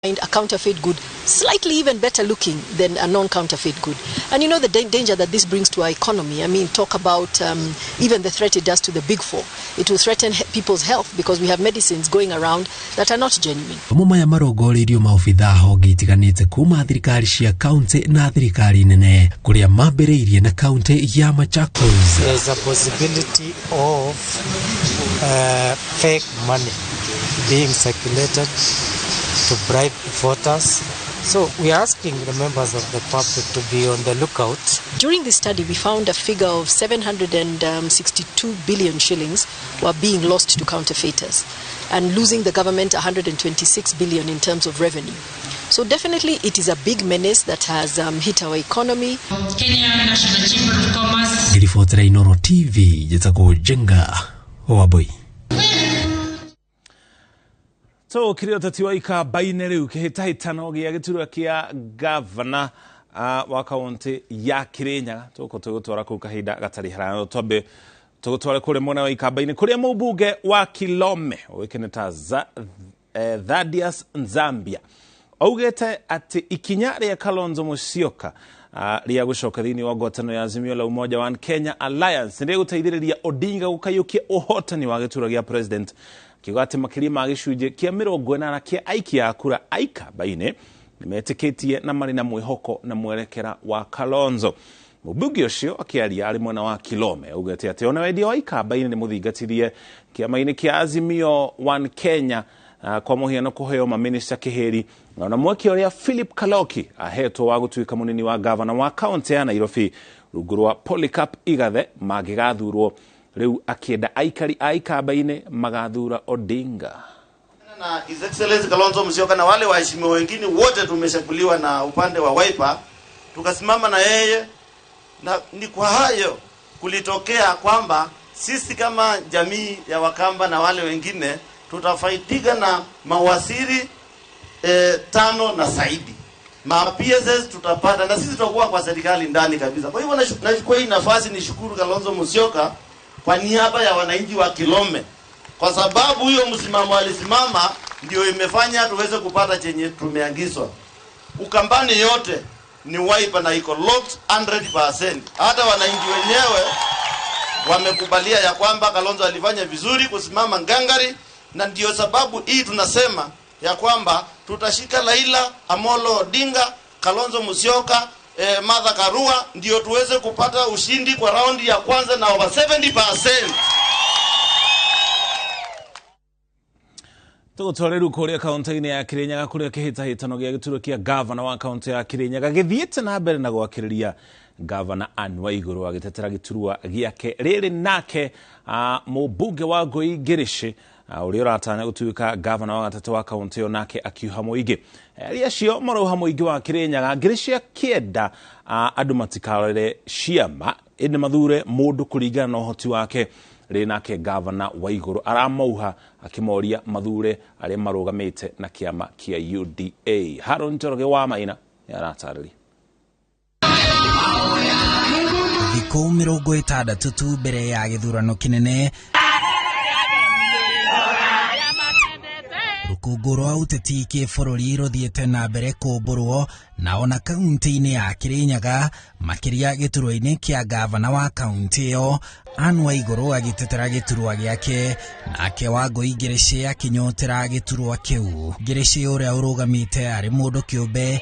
A counterfeit good slightly even better looking than a non-counterfeit good. And you know the danger that this brings to our economy. I mean, talk about even the threat it does to the big four. It will threaten people's health because we have medicines going around that are not genuine. Mo maya marongoreirio maobithaa honge itiganĩte kuma thirikari cia kaunti na thirikari nene kũrĩa mambĩrĩirie na kaunti ya Machakos. There's a possibility of fake money being circulated to bribe voters. So we are asking the members of the public to be on the lookout. During this study, we found a figure of 762 billion shillings were being lost to counterfeiters and losing the government 126 billion in terms of revenue. So definitely it is a big menace that has hit our economy. Kenya National Chamber of Commerce. Ngĩribotera Inoro TV, njĩtagwo Njenga Wambui. Tũkire ũteti wa Ikamba-inĩ rĩu kĩhĩtahĩtano gĩa gĩturwa kĩa gavana wa kaunti ya Kirinyaga tũgũkorwo tũgũtwara kũu kahinda gatarĩ haraya. Twambe tũgũtware kũrĩa mwena wa Ikamba-inĩ kũrĩa mũmbunge wa Kilome ũĩkaine ta Thaddeus Nzambia augĩte atĩ ikinya rĩa Kalonzo Musyoka rĩa gũcoka thĩinĩ wa ngwatanĩro ya Azimio la Umoja One Kenya Alliance nĩ rĩgũteithĩrĩria Odinga gũkayũkia ũhotani wa gĩturwa gĩa president, akiuga atĩ makĩria ma gĩcunjĩ kĩa 80 kĩa aikia a kura a Ikamba-inĩ nĩmetĩkĩtie na marĩ na mwĩhoko na mwerekera wa Kalonzo. Mũmbunge ũcio akĩaria arĩ mwena wa Kilome augĩte atĩ ona wendia wa Ikamba-inĩ nĩ mũthingatithie kĩama-inĩ kĩa Azimio One Kenya, kwa mũhiano kũheo mamĩnĩsta kĩhĩri na mweke ũrĩa Philip Kaloki ahetwo wa gũtuĩka mũnini wa gavana wa kaunti ya Nairobi rungu rwa Polycarp Igathe mangĩgathurwo. Rĩu akĩenda aikari a Ikamba-inĩ magathura Odinga. Na His Excellency Kalonzo Musyoka na wale waheshimiwa wengine wote tumechaguliwa na upande wa Wiper, tukasimama na yeye, na ni kwa hayo kulitokea kwamba sisi kama jamii ya Wakamba na wale wengine tutafaidika na mawaziri 5 na zaidi. Ma PSS tutapata na sisi tutakuwa kwa serikali ndani kabisa. Kwa hivyo nachukua hii nafasi nishukuru Kalonzo Musyoka kwa niaba ya wananchi wa Kilome, kwa sababu huyo msimamo alisimama ndio imefanya tuweze kupata chenye tumeangizwa. Ukambani yote ni Wiper na iko locked 100%. Hata wananchi wenyewe wamekubalia ya kwamba Kalonzo alifanya vizuri kusimama ngangari, na ndio sababu hii tunasema ya kwamba tutashika Raila Amolo Odinga, Kalonzo Musyoka, Martha Karua ndio tuweze kupata ushindi kwa raundi ya kwanza na over 70%. Tũgũtware rĩu kũrĩa kaunti-inĩ ya Kirinyaga kũrĩa kĩhĩtahĩtano gĩa gĩturwa kĩa gavana wa kaunti ya Kirinyaga gĩthiĩte na mbere na gwakĩrĩria gavana Anne Waigũrũ agĩtetera gĩturwa gĩake rĩrĩ nake mũmbunge wa Ngũi Ngĩrĩcĩ ũrĩa ũratanya gũtuĩka gavana wa gatatũ wa kaunti ĩyo nake akiuha mũingĩ. Aria acio marauha mũingĩ wa Kirinyaga Ngĩrĩcĩ akĩenda andũ matikarore ciama ĩndĩ mathure mũndũ kũringana na ũhoti wake. Rĩ nake gavana Waigũrũ aramauha akĩmoria mathure arĩa marũgamĩte na kĩama kĩa UDA. Haron Njoroge wa Maina nĩaratarĩria. Thikũ 60 tu mbere ya gĩthurano kĩnene, rũkũngũ rwa ũteti kĩbũrũri rũthiĩte na mbere kũmbũrwo na ona kaunti-inĩ ya Kirinyaga makĩria gĩturwa-inĩ kĩa gavana wa kaunti ĩyo Anne Waigũrũ agĩtetera gĩturwa gĩake, nake Wangũi Ngĩrĩcĩ akĩnyotera gĩturwa kĩu. Ngĩrĩcĩ ũrĩa ũrũgamĩte arĩ mũndũ kĩũmbe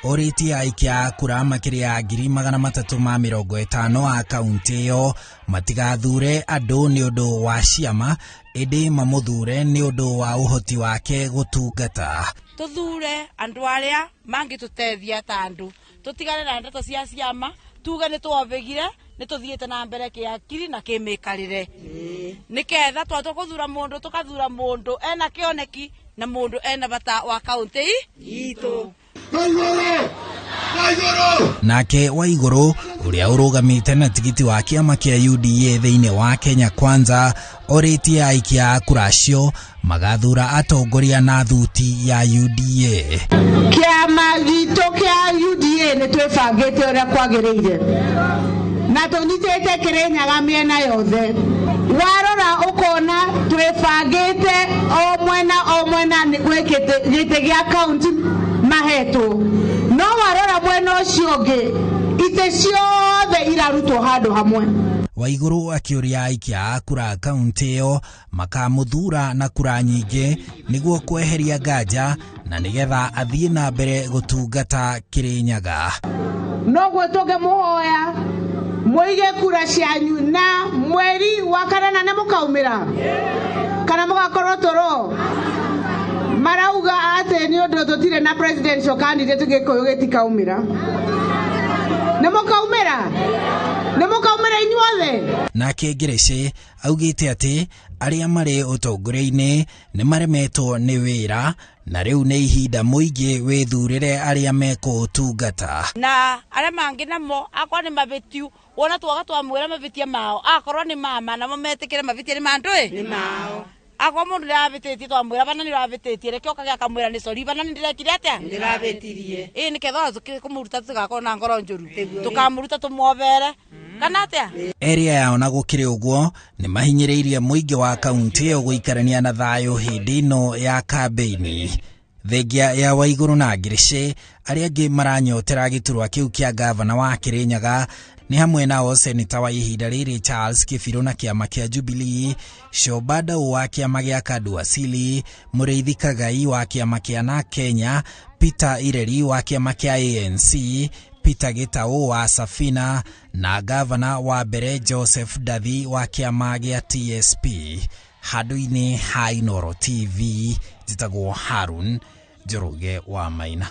ũrĩtie aikia a kura makĩria ya 350,000 a kaunti ĩyo matigathure andũ nĩ ũndũ wa ciama ĩndĩ mamũthure nĩ ũndũ wa ũhoti wake gũtungata. Tũthure andũ arĩa mangĩtũteithia ta andũ, tũtigane na ndeto cia ciama, tuge nĩ twobĩgire nĩ tũthiĩte na mbere kĩakiri na kĩmĩkarĩre, nĩketha twatua gũthura mũndũ tũkathura mũndũ ena kĩoneki na mũndũ ena bata wa kaunti itũ. Nake Waigũrũ ũrĩa ũrũgamĩte na tigiti wa kĩama kĩa UDA thĩinĩ wa Kenya Kwanza orĩtie aikia a kura acio magathura atongoria na thuti ya UDA. Kĩama gitũ kĩa UDA nĩ twĩbangĩte ũrĩa kwagĩrĩire na tũnyitĩte Kirinyaga mĩena yothe. Warora ukona twibangite o mwena gwĩ gĩtĩ gĩa kaunti mahetwo, no warora mwena ũcio ũngĩ itĩ ciothe irarutwo handũ hamwe. Waiguru akĩũria aikia a kura kaunti ĩyo makamũthura na kura nyingĩ nĩguo kweheria nganja na nĩgetha athiĩ na mbere gũtungata Kirinyaga. Noguo tũngĩmũhoya muige kura cianyu na mweri wa kanana nĩ mũkaumĩra kana mũgakorwo toro. Marauga atĩ nĩ ũndũ tũtirĩ na presidential candidate Gĩkũyũ gĩtikaumĩra. Nĩ mũkaumĩra? Nĩ mũkaumĩra inyuothe? Nake Ngirici augĩte atĩ arĩa marĩ ũtongoria-inĩ nĩ maremetwo nĩ wĩra na rĩu nĩ ihinda mũingĩ wĩthurĩre arĩa mekũũtungata. Na arĩa mangĩ namo akorwo nĩ mavĩtiu wona twaga twamwĩra mavĩtia mao, akorwo nĩ mama namo metĩkĩre mavĩtia nĩ ma ndũĩ nĩ mao. Akorwo mũndũ nĩaravĩtĩtie twamwĩra bana nĩũravĩtĩtie, reke ũkage akamwĩra nĩ sorry bana nĩndĩrekire atĩa nĩndĩravĩtirie. Ĩĩ nĩketha tũkĩmũruta tũtigakorwo na ngoro njũru, tũkamũruta tũmwobere kana atĩa. Area yao na gũkĩrĩ ũguo nĩ mahinyĩrĩirie mũingĩ wa kaunti ĩyo gũikarania na thayũ hĩndĩ ĩno ya kambĩini. Thengia ya Waiguru na Ngirici, arĩa angĩ maranyotera gĩturwa kĩu kĩa gavana wa Kirinyaga nĩ hamwe nao seneta wa ihinda rĩrĩ Charles Kĩbirũ na kĩama kĩa Jubilee, Shomba Ndau wa kĩama gĩa Kadu Asili, Mũrĩithi Kagai wa kĩama kĩa Na Kenya, Peter Ireri wa kĩama kĩa ANC, Peter Gitau wa Safina na gavana wa mbere Joseph Ndathi wa kĩama gĩa TSP. Handũ-inĩ ha Inooro TV, njĩtagwo Harun Njoroge wa Maina.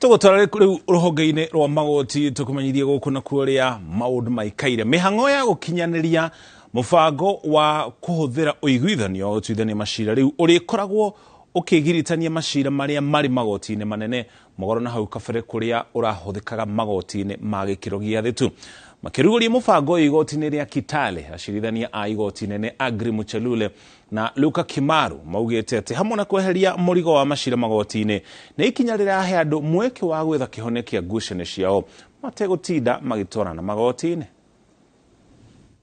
Tũgũtwara rĩu rũhonge-inĩ rwa magoti tũkũmenyithie gũkũ na kuo ũrĩa maũndũ maikaire. Mĩhang'o ya gũkinyanĩria mũbango wa kũhũthĩra ũiguithanio wa gũtuithania macira rĩu ũrĩkoragwo ũkĩgiritania macira marĩa marĩ magoti-inĩ manene mũgoro na hau kabere kũrĩa ũrahũthĩkaga magoti-inĩ ma gĩkĩro gĩa thĩ tu. Makĩrugũria mũbango ũyũ igoti-inĩ rĩa Kitale, acirithania a igoti nene Agri Muchelule na Luka Kimaru maugĩte atĩ hamwe na kweheria mũrigo wa macira magoti-inĩ nĩ ikinya rĩrahe andũ mweke wa gwetha kĩhonia kĩa ngucanio ciao mategũtinda magĩtwarana magoti-inĩ.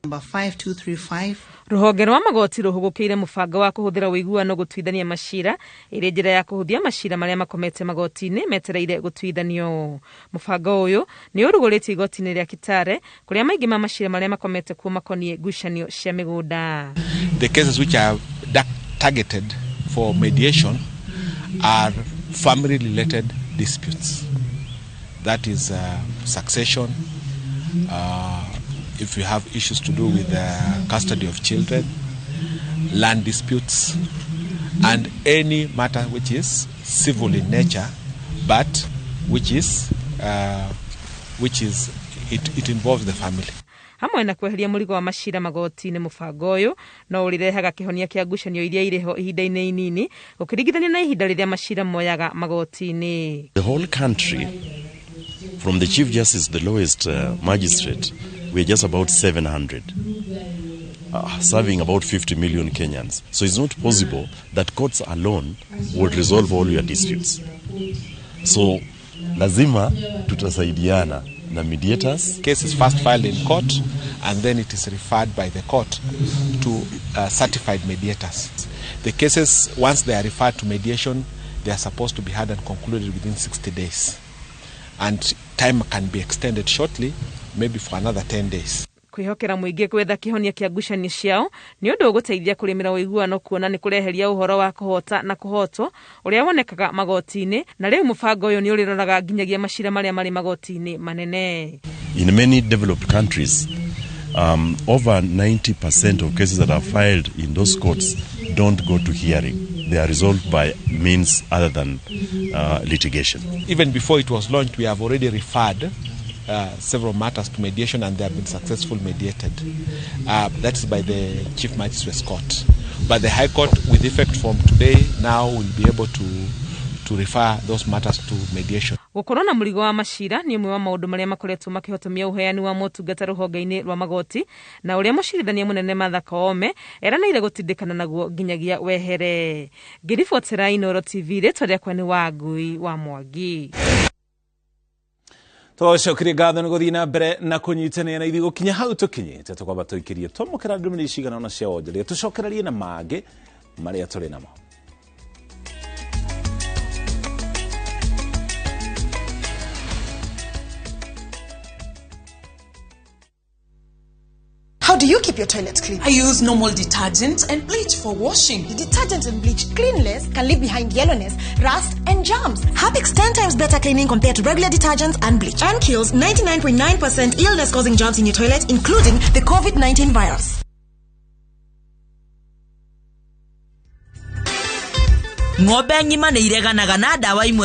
Number 5235. Rũhonge rwa magoti rũhũgũkĩire mũbango wa kũhũthĩra ũiguano gũtuithania macira ĩrĩ njĩra ya kũhũthia macira marĩa makomete magoti-inĩ metereire gũtuithanio. Mũbango ũyũ nĩ ũrugũrĩtio igoti-inĩ rĩa Kitale kũrĩa maingĩ ma macira marĩa makomete kuo makoniĩ ngucanio cia mĩgũnda. The cases which are targeted for mediation are family related disputes. That is succession, if you have issues to do with the custody of children, land disputes, and any matter which is civil in nature, but which is it involves the family. Hamwe na kweheria mũrigo wa macira magoti-inĩ, mũbango ũyũ no ũrĩrehaga kĩhonia kĩa ngucanio iria irĩ ho ihinda-inĩ inini gũkĩringithanio na ihinda rĩrĩa macira moyaga magoti-inĩ. The whole country, from the Chief Justice to the lowest magistrate, we're just about 700, serving about 50 million Kenyans. So it's not possible that courts alone would resolve all your disputes. So lazima tutasaidiana na mediators. Case is first filed in court and then it is referred by the court to certified mediators. The cases, once they are referred to mediation, they are supposed to be heard and concluded within 60 days. And time can be extended shortly, maybe for another 10 days. Kwĩhokera mũingĩ gwetha kĩhonia kĩa ngucanio ciao nĩ ũndũ ũgũteithia kũrĩmĩra ũiguano kuona nĩ kũreheria ũhoro wa kũhota na kũhotwo ũrĩa wonekaga magoti-inĩ, na rĩu mũbango ũyũ nĩ ũrĩroraga nginyagia macira marĩa marĩ magoti-inĩ manene. In many developed countries, over 90% of cases that are filed in those courts don't go to hearing. They are resolved by means other than litigation. Even before it was launched, we have already referred several matters to mediation and they have been successfully mediated. That is by the Chief Magistrate's Court. But the High Court, with effect from today, now will be able to refer those matters to mediation. Gũkorwo na mũrigo wa macira nĩ ũmwe wa maũndũ marĩa makoretwo makĩhotomia ũheani wa motungata rũhonge-inĩ rwa magoti, na ũrĩa mũcirithania mũnene Martha Koome eranĩire gũtindĩkana naguo nginyagia wehere. Ngĩribotera Inooro TV, rĩtwa rĩakwa nĩ Wangui wa Mwangi. Tũgacokeria ngatho nĩ gũthiĩ na mbere na kũnyitanĩra na ithuĩ gũkinya hau tũkinyĩte, tũkwamba tũikĩrie twamũkĩra ndũmĩrĩri cigana ũna cia wonjoria, tũcokererie na mangĩ marĩa tũrĩ namo. How do you keep your toilet clean? I use normal detergent and bleach for washing. The detergent and bleach clean less can leave behind yellowness, rust, and germs. Harpic's 10 times better cleaning compared to regular detergents and bleach, and kills 99.9% illness-causing germs in your toilet, including the COVID-19 virus. Ng'ombe ng'ima nĩ ireganaga na ndawa imwe.